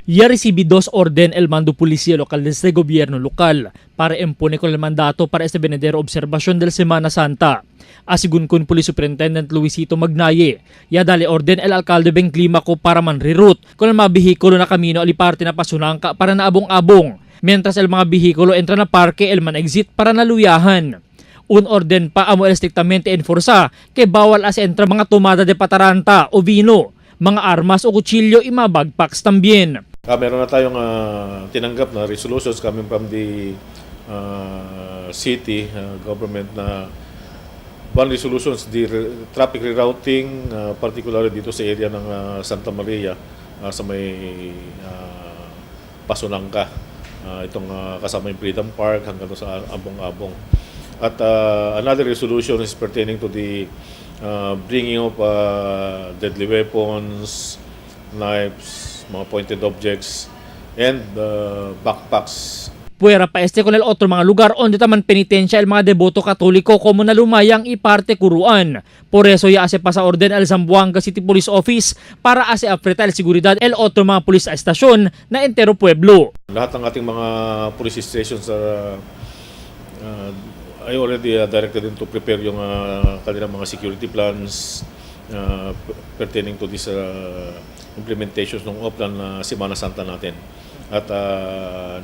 Ya recibí dos orden el mando policía local desde gobierno local para impone con el mandato para este venedero observación del Semana Santa. Asigun kun Police Superintendent Luisito Magnaye, ya dale orden el alcalde Ben Climaco para manrirut con el mga bihikulo na kamino aliparte na Pasunangka para na abong-abong. Mientras el mga bihikulo entra na parke el man exit para naluyahan. Un orden pa amo el estrictamente enforsa que bawal as entra mga tomada de pataranta o vino, mga armas o kutsilyo y mga bagpacks tambien. Meron na tayong tinanggap na resolutions coming from the city government na one resolutions the traffic rerouting, particularly dito sa area ng Santa Maria, sa may Pasonangka. Itong kasama yung Freedom Park hanggang doon sa Abong-Abong. At another resolution is pertaining to the bringing of deadly weapons, knives, mga pointed objects, and backpacks. Puwera pa este con el otro mga lugar onde taman penitensya el mga deboto katoliko como na lumayang iparte kuruan. Por eso ya hace pasa orden al Zamboanga City Police Office para hace apreta el seguridad el otro mga pulis a estasyon na entero pueblo. Lahat ng ating mga police stations are, I already directed them to prepare yung kanilang mga security plans pertaining to this implementations ng Oplan na Semana Santa natin. At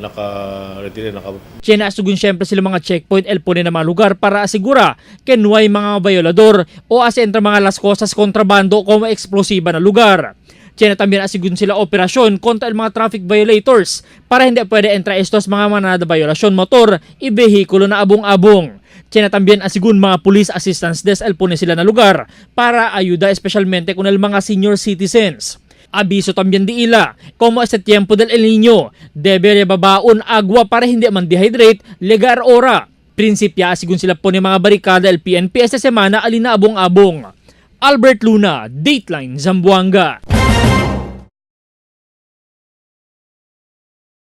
naka-ready rin, naka Chena asugun siyempre sila mga checkpoint el pone na mga lugar para asigura que no hay mga violador o ase entra mga las cosas kontrabando como explosiva na lugar. Chena también asigun sila operasyon kontra el mga traffic violators para hindi pwede entra estos mga manada violasyon motor y vehikulo na abong-abong. Chena también asigun mga police assistance desk el pone sila na lugar para ayuda espesyalmente con el mga senior citizens. Abiso también di ila, como este tiempo del El Niño, debe babaon agua para hindi man dehydrate, legar ora. Prinsipya asigun sila po ni mga barikada el PNP esta semana alina abong-abong. Albert Luna, Dateline, Zamboanga.